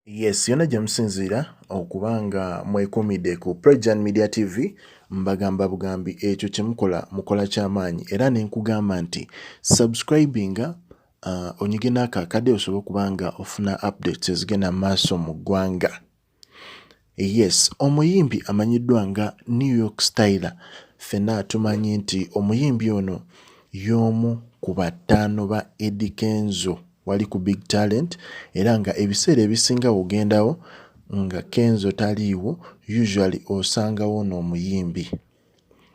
Yes, yonna gye musinziira okuba nga mwekuumidde ku Prejan Media TV, mbagamba bugambi ekyo kye mukola mukola kyamaanyi era ne nkugamba nti subscribinga onyige n'ako akadde osobole okuba nga ofuna updates ezigenda mu maaso mu ggwanga. Yes, omuyimbi amanyiddwa nga New York Styler ffenna tumanyi nti omuyimbi ono y'omu ku bataano ba Eddy Kenzo wali ku Big Talent era nga ebiseera ebisinga w'ogendawo nga Kenzo taliiwo usually osangawo n'omuyimbi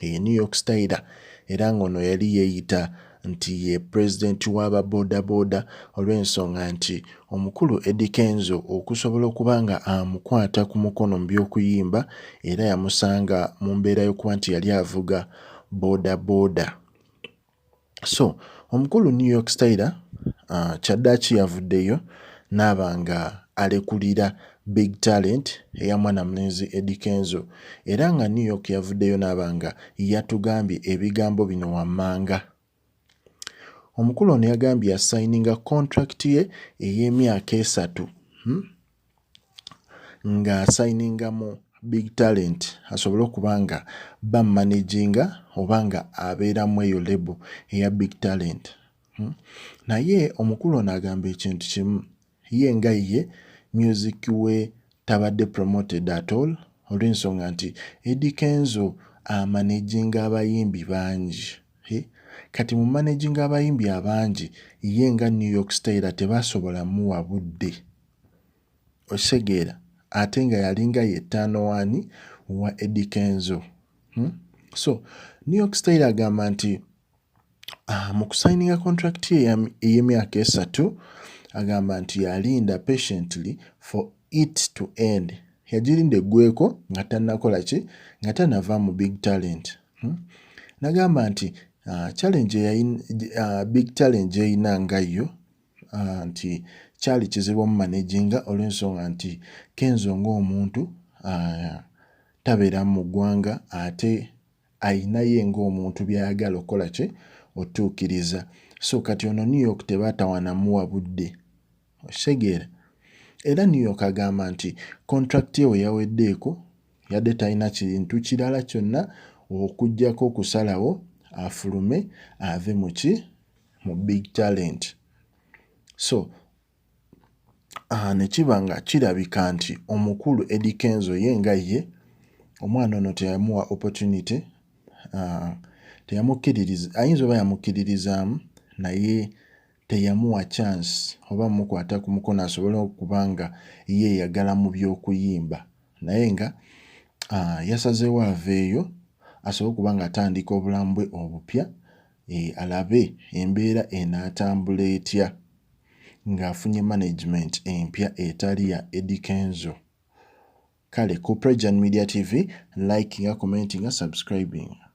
e New York Styler era ng'ono yali yeeyita nti ye pulezidenti w'aba boodabooda olw'ensonga nti omukulu Eddy Kenzo okusobola okuba nga amukwata ku mukono mu by'okuyimba era yamusanga mu mbeera y'okuba nti yali avuga boodabooda. So omukulu New York Styler kyaddaaki yavuddeyo n'aba nga alekulira Big Talent eya mwana mulenzi Eddy Kenzo era nga New York yavuddeyo n'aba nga yatugambye ebigambo bino wammanga. Omukulu ono yagambye yasayininga contract ye ey'emyaka 3 ng'asayininga mu Big Talent asobole okuba nga bamanaginga oba nga abeera mu eyo label eya Big Talent. Naye omukulu ono agamba ekintu kimu, ye nga ye music we tabadde promoted at all olw'ensonga nti Eddy Kenzo amanaginga abayimbi bangi. Kati mu managinga abayimbi abangi ye nga New York Styler tebasobola muwa budde. Okitegeera ate nga yalinga ye ttaano waani wa Eddy Kenzo. So New York Styler agamba nti mu kusayininga contract ye ey'emyaka 3 agamba nti yalinda patiently for it to end. Yagirinda eggweko nga tannakola ki nga tannava mu Big Talent. N'agamba nti challenge Big Talent gy'erina nga yo nti kyali kizibu omumanaginga olw'ensonga nti Kenzo ng'omuntu tabeera mu ggwanga ate ayina ye ng'omuntu by'ayagala okukola ki otuukiriza. So kati ono New York tebaatawaana muwa budde. Okitegeera? Era New York agamba nti contract ye we yaweddeeko yadde talina kintu kirala kyonna okuggyako okusalawo afulume ave mu ki mu Big Talent. So ne kiba nga kirabika nti omukulu Eddy Kenzo ye nga ye omwana ono teyamuwa opportunity, teyamukkiririza, ayinza oba yamukkiririzaamu naye teyamuwa chance oba mmukwata ku mukono asobole okuba nga yeeyagala mu by'okuyimba naye nga yasazeewo aveeyo asobole okuba ng'atandika obulamu bwe obupya alabe embeera enaatambula etya ng'afunye management empya etali ya Eddy Kenzo. Kale ku Prejan Media TV, likinga, commentinga, subscribinga.